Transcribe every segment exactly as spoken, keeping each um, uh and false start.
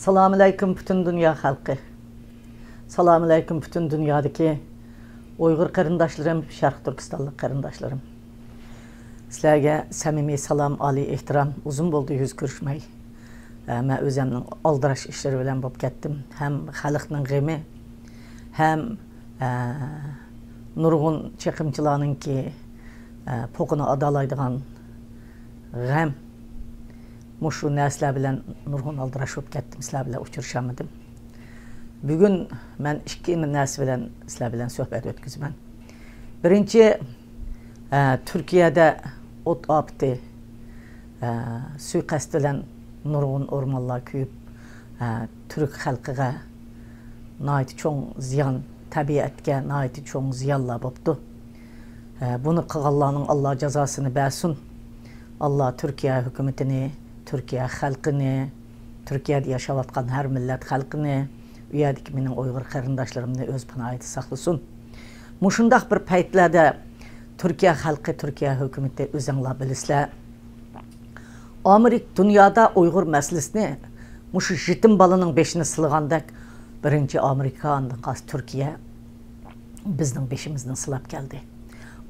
سالام ئەلەيكۇم پۈتۈن دۇنيا خەلقى. سالام ئەلەيكۇم پۈتۈن دۇنيادىكى ئۇيغۇر قېرىنداشلىرىم، شەرقىي تۈركىستانلىق قېرىنداشلىرىم. سىلەرگە سەمىمىي سالام، ئالىي ئېھتىرام. ئۇزۇن بولدى يۈز كۆرۈشمەي. ئە، مەن ئۆزۈمنىڭ ئالدىراش ئىشلىرى بىلەن بولۇپ كەتتىم. ھەم خەلقنىڭ غېمى، ھەم، ئە، نۇرغۇن چېقىمچىلارنىڭكى، ئە، پوقىنى ئادالايدىغان غەم. مۇشۇ نەرسىلەر بىلەن نۇرغۇن ئالدىراش بولۇپ كەتتىم، سىلەر بىلەن ئۇچرىشالمىدىم. بۈگۈن مەن ئىككى نەرسە بىلەن سىلەر بىلەن سۆھبەت ئۆتكۈزىمەن. بىرىنچى، ئە، تۈركىيەدە ئوت ئاپىتى، ئە، سۇيىقەست بىلەن نۇرغۇن ئورمانلار كۆيۈپ، ئە، تۈرك خەلقىگە ناھايىتى چوڭ زىيان، تەبىئەتكە ناھايىتى چوڭ زىيانلار بوپتۇ. ئە، بۇنى قىلغانلارنىڭ ئاللا جازاسىنى بەرسۇن. ئاللا تۈركىيە ھۆكۈمىتىنى، تۈركىيە خەلقىنى، تۈركىيەدە ياشاۋاتقان ھەر مىللەت خەلقىنى، ئۇ يەردىكى مېنىڭ ئۇيغۇر قېرىنداشلىرىمنى ئۆز پاناھىدا ساقلىسۇن. مۇشۇنداق بىر پەيتلەردە تۈركىيە خەلقى، تۈركىيە ھۆكۈمىتى ئۆزەڭلار بىلىسىلەر. ئامېرىكا دۇنيادا ئۇيغۇر مەسىلىسىنى مۇشۇ يېتىم بالىنىڭ بېشىنى سىلىغاندەك، بىرىنچى ئامېرىكا، ئاندىن قالسا تۈركىيە بىزنىڭ بېشىمىزنى سىلاپ كەلدى.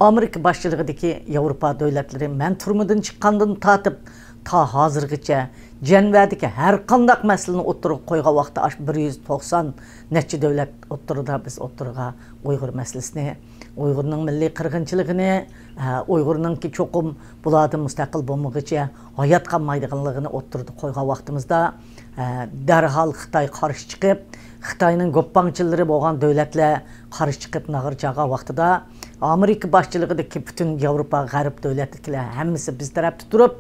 ئامېرىكا باشچىلىقىدىكى ياۋروپا دۆلەتلىرى مەن تۈرمىدىن چىققاندىن تارتىپ تا ھازىرغىچە جەنۋەدىكى ھەر قانداق مەسىلىنى ئوتتۇرىغا قويغان ۋاقىتتا، ئاشۇ بىر يۈز توقسان نەچچە دۆلەت ئوتتۇرىدا بىز ئوتتۇرىغا ئۇيغۇر مەسىلىسىنى، ئۇيغۇرنىڭ مىللىي قىرغىنچىلىقىنى، ئە، ئۇيغۇرنىڭكى چوقۇم بۇلاردىن مۇستەقىل بولمىغۇچە ھايات قالمايدىغانلىقىنى ئوتتۇرىدا قويغان ۋاقتىمىزدا، ئە، دەرھال خىتاي قارشى چىقىپ، خىتاينىڭ گوپپاڭچىلىرى بولغان دۆلەتلەر قارشى چىقىپ ناغرا چالغان ۋاقتىدا، ئامېرىكا باشچىلىقىدىكى پۈتۈن ياۋروپا، غەرب دۆلەتلىكلەر ھەممىسى بىز تەرەپتە تۇرۇپ،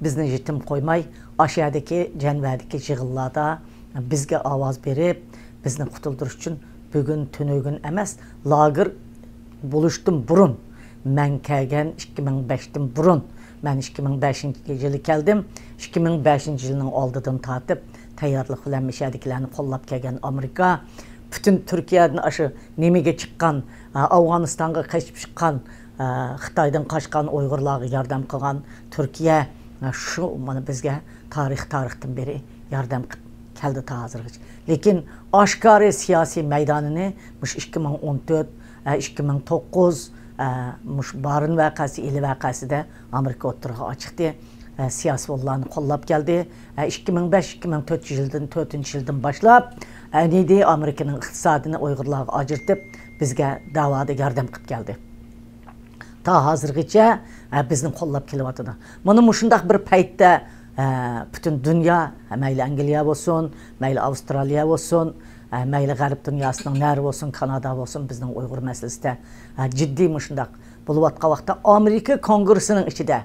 بىزنى يېتىم قويماي، ئاشۇ يەردىكى جەنۋەدىكى يىغىنلاردا بىزگە ئاۋاز بېرىپ، بىزنى قۇتۇلدۇرۇش ئۈچۈن بۈگۈن، تۈنۈگۈن ئەمەس، لاگېر بولۇشتىن بۇرۇن، مەن كەلگەن ئىككى مىڭ بەشتىن بۇرۇن، مەن ئىككى مىڭ بەشىنچى يىلى كەلدىم. ئىككى مىڭ بەشىنچى يىلنىڭ ئالدىدىن تارتىپ تەييارلىق بىلەن مۇشۇ يەردىكىلەرنى قوللاپ كەلگەن ئامېرىكا، پۈتۈن تۈركىيەدىن ئاشۇ نېمىگە چىققان، ئا، ئافغانىستانغا قېچىپ چىققان، ئا، خىتايدىن قاچقان ئۇيغۇرلارغا ياردەم قىلغان تۈركىيە، ئا، شۇ مانا بىزگە تارىخ، تارىختىن بېرى ياردەم قىلىپ كەلدى تا ھازىرغىچە. لېكىن ئاشكارا سىياسىي مەيدانىنى مۇشۇ ئىككى مىڭ ئون تۆت، ئىككى مىڭ توققۇز، مۇشۇ بارىن ۋەقەسى، ئىلى ۋەقەسىدە ئامېرىكا ئوتتۇرىغا چىقتى. سىياسىيونلارنى قوللاپ كەلدى. ئىككى مىڭ بەش، ئىككى مىڭ تۆت يىلدىن، تۆتىنچى يىلدىن باشلاپ، ئەنىدى ئامېرىكىنىڭ ئىقتىسادىنى ئۇيغۇرلارغا ئاجرىتىپ، بىزگە دەۋادا ياردەم قىلىپ كەلدى. تا ھازىرغىچە، ئە، بىزنى قوللاپ كېلىۋاتىدۇ. مانا مۇشۇنداق بىر پەيتتە، ئە، پۈتۈن دۇنيا، مەيلى ئەنگلىيە بولسۇن، مەيلى ئاۋسترالىيە بولسۇن، ئە، مەيلى غەرب دۇنياسىنىڭ نەرى بولسۇن، كانادا بولسۇن، بىزنىڭ ئۇيغۇر مەسىلىسىدە، ئە، جىددىي مۇشۇنداق بولۇۋاتقان ۋاقىتتا، ئامېرىكا كونگرېسسىنىڭ ئىچىدە،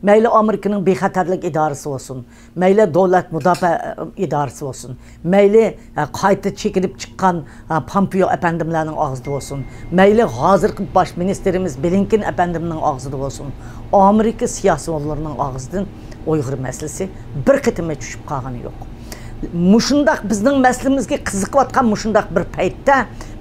مەيلى ئامېرىكىنىڭ بىخەتەرلىك ئىدارىسى بولسۇن، مەيلى دۆلەت مۇداپىئە، ئە، ئىدارىسى بولسۇن، مەيلى، ئە، قايتا چېكىنىپ چىققان، ئە، پامپېئو ئەپەندىملەرنىڭ ئاغزىدا بولسۇن، مەيلى ھازىرقى باش مىنىستىرىمىز بلىنكېن ئەپەندىمنىڭ ئاغزىدا بولسۇن، ئامېرىكا سىياسىيونلىرىنىڭ ئاغزىدىن ئۇيغۇر مەسىلىسى بىر قېتىممۇ چۈشۈپ قالغىنى يوق. مۇشۇنداق بىزنىڭ مەسىلىمىزگە قىزىقىۋاتقان مۇشۇنداق بىر پەيتتە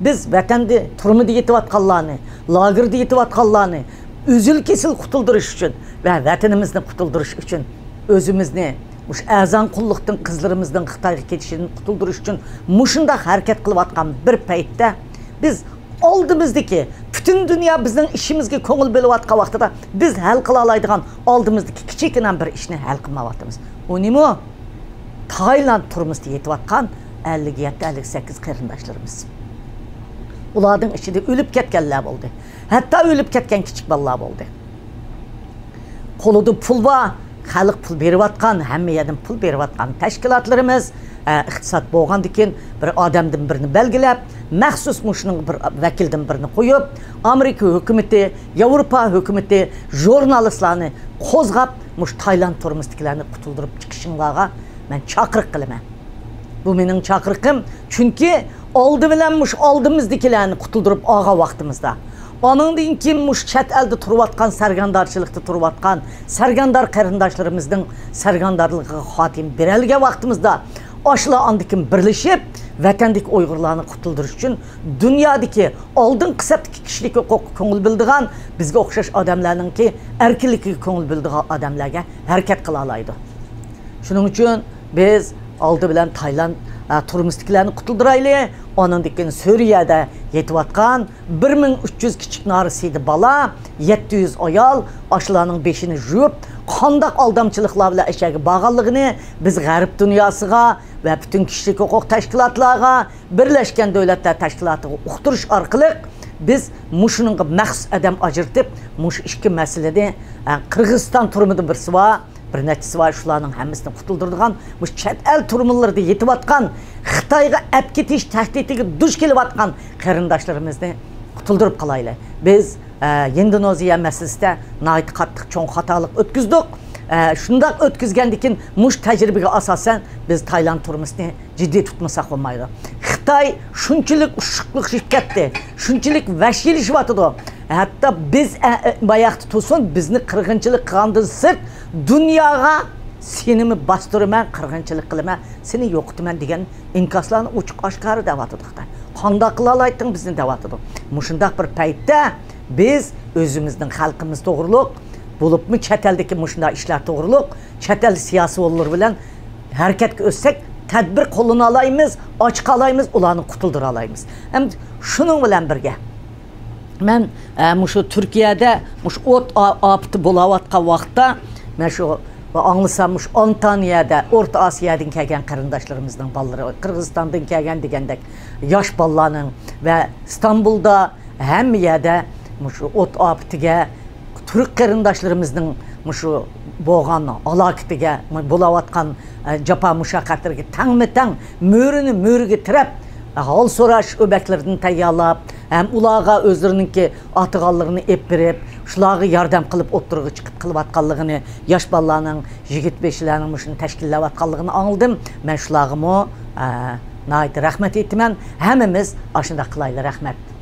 بىز ۋەتەندە تۈرمىدە يېتىۋاتقانلارنى، لاگېردا يېتىۋاتقانلارنى ئۈزۈل-كېسىل قۇتۇلدۇرۇش ئۈچۈن ۋە ۋەتىنىمىزنى قۇتۇلدۇرۇش ئۈچۈن ئۆزىمىزنى مۇشۇ ئەرزان قۇللۇقتىن قىزلىرىمىزنىڭ خىتايغا كېتىشىدىن قۇتۇلدۇرۇش ئۈچۈن مۇشۇنداق ھەرىكەت قىلىۋاتقان بىر پەيتتە، بىز ئالدىمىزدىكى پۈتۈن دۇنيا بىزنىڭ ئىشىمىزگە كۆڭۈل بۆلۈۋاتقان ۋاقتىدا، بىز ھەل قىلالايدىغان ئالدىمىزدىكى كىچىككىنە بىر ئىشنى ھەل قىلمايۋاتىمىز. ئۇ نېمە؟ تايلاند تۈرمىسىدە يېتىۋاتقان ئەللىك يەتتە، ئەللىك سەككىز قېرىنداشلىرىمىز. ئۇلارنىڭ ئىچىدە ئۆلۈپ كەتكەنلەر بولدى. ھەتتا ئۆلۈپ كەتكەن كىچىك بالىلار بولدى. قولىدا پۇل بار، خەلق پۇل بېرىۋاتقان، ھەممە يەردىن پۇل بېرىۋاتقان تەشكىلاتلىرىمىز، ئە، ئىقتىساد بولغاندىكىن بىر ئادەمدىن بىرنى بەلگىلەپ، مەخسۇس مۇشۇنىڭ بىر ۋەكىلدىن بىرنى قويۇپ، ئامېرىكا ھۆكۈمىتى، ياۋروپا ھۆكۈمىتى ژۇرنالىستلارنى قوزغاپ، مۇشۇ تايلاند تۈرمىسىدىكىلەرنى قۇتۇلدۇرۇپ چىقىشىڭلارغا مەن چاقىرىق قىلىمەن. بۇ مېنىڭ چاقىرىقىم، چۈنكى ئالدى بىلەن مۇشۇ ئالدىمىزدىكىلەرنى قۇتۇلدۇرۇپ ئالغان ۋاقتىمىزدا، ئانىڭدىن كېيىن مۇشۇ چەت ئەلدە تۇرۇۋاتقان، سەرگەردانچىلىقتا تۇرۇۋاتقان سەرگەردان قېرىنداشلىرىمىزنىڭ سەرگەردانلىقىغا خاتىمە بېرەلىگەن ۋاقتىمىزدا، ئاشۇلار ئاندىن كېيىن بىرلىشىپ، ۋەتەندىكى ئۇيغۇرلارنى قۇتۇلدۇرۇش ئۈچۈن دۇنيادىكى ئالدىنقى سەپتىكى كىشىلىك ھوقۇققا كۆڭۈل بۆلىدىغان، بىزگە ئوخشاش ئادەملەرنىڭكى ئەركىنلىكىگە كۆڭۈل بۆلىدىغان ئادەملەرگە ھەرىكەت قىلالايدۇ. شۇنىڭ ئۈچۈن بىز ئالدى بىلەن تايلاند، ئە، تۇرمۇشتىكىلەرنى قۇتۇلدۇرايلى. ئانىڭدىن كېيىن سۈرىيەدە يېتىۋاتقان بىر مىڭ ئۈچ يۈز كىچىك نارسىدە بالا، يەتتە يۈز ئايال، ئاشۇلارنىڭ بېشىنى يۇيۇپ، قانداق ئالدامچىلىقلار بىلەن ئەشەگە بارغانلىقىنى بىز غەرب دۇنياسىغا ۋە پۈتۈن كىشىلىك ھوقۇق تەشكىلاتلارغا، بىرلەشكەن دۆلەتلەر تەشكىلاتىغا ئۇقتۇرۇش ئارقىلىق بىز مۇشۇنىڭغا مەخسۇس ئادەم ئاجرىتىپ، مۇشۇ ئىككى مەسىلىنى، ئە، قىرغىزىستان تۈرمىدە بىرسى بار، بىر نەچچىسى بار، شۇلارنىڭ ھەممىسىنى قۇتۇلدۇرىدىغان، مۇشۇ چەت ئەل تۈرمىلىرىدە يېتىۋاتقان، خىتايغا ئەپ كېتىش تەھدىتىگە دۇچ كېلىۋاتقان قېرىنداشلىرىمىزنى قۇتۇلدۇرۇپ قالايلى. بىز، ئە، ئىندونېزىيە مەسىلىسىدە ناھايىتى قاتتىق چوڭ خاتالىق ئۆتكۈزدۇق. ئە، شۇنداق ئۆتكۈزگەندىن كېيىن مۇشۇ تەجرىبىگە ئاساسەن بىز تايلاند تۈرمىسىنى جىددىي تۇتمىساق بولمايدۇ. خىتاي شۇنچىلىك ئۇششۇقلىشىپ كەتتى، شۇنچىلىك ۋەھشىيلىشىۋاتىدۇ. ھەتتا بىز، ئە، ئە، باياقتا تۇرسۇن، بىزنى قىرغىنچىلىق قىلغاندىن سىرت، دۇنياغا سېنىمۇ باستۇرىمەن، قىرغىنچىلىق قىلىمەن، سېنى يوقىتىمەن دېگەن ئىنكاسلارنى ئوچۇق ئاشكارا دەۋاتىدۇ خىتاي. قانداق قىلالايتتىڭ بىزنى دەۋاتىدۇ. مۇشۇنداق بىر پەيتتە بىز ئۆزىمىزنىڭ خەلقىمىز توغرۇلۇق، بولۇپمۇ چەت ئەلدىكى مۇشۇنداق ئىشلار توغرۇلۇق، چەت ئەل سىياسىيونلىرى بىلەن ھەرىكەتكە ئۆتسەك، تەدبىر قوللىنالايمىز، ئاچىقالايمىز، ئۇلارنى قۇتۇلدۇرالايمىز. ئەمدى شۇنىڭ بىلەن بىرگە، مەن، ئە، مۇشۇ تۈركىيەدە مۇشۇ ئوت ئا-، ئاپىتى بولاۋاتقان ۋاقىتتا، مەن شۇ ئاڭلىسام، مۇشۇ ئانتالىيەدە، ئورتا ئاسىيادىن كەلگەن قېرىنداشلىرىمىزنىڭ بالىلىرى، قىرغىزىستاندىن كەلگەن دېگەندەك ياش بالىلارنىڭ ۋە ئىستانبۇلدا ھەممە يەردە مۇشۇ ئوت ئاپىتىگە، تۈرك قېرىنداشلىرىمىزنىڭ مۇشۇ بولغان ھالاكىتىگە، بولاۋاتقان، ئە، جاپا مۇشەققەتلىرىگە تەڭمۇ تەڭ مۈرىنى مۈرىگە تىرەپ، ھال سوراش ئۆمەكلىرىدىن تەييارلاپ، ھەم ئۇلارغا ئۆزلىرىنىڭكى ئاتىغانلىرىنى ئېلىپ بېرىپ، شۇلارغا ياردەم قىلىپ ئوتتۇرىغا چىقىپ قىلىۋاتقانلىقىنى، ياش بالىلارنىڭ، يىگىت بېشىلارنىڭ مۇشۇنى تەشكىللەۋاتقانلىقىنى ئاڭلىدىم. مەن شۇلارغىمۇ، ئە، ناھايىتى رەھمەت ئېيتىمەن. ھەممىمىز ئاشۇنداق قىلايلى. رەھمەت.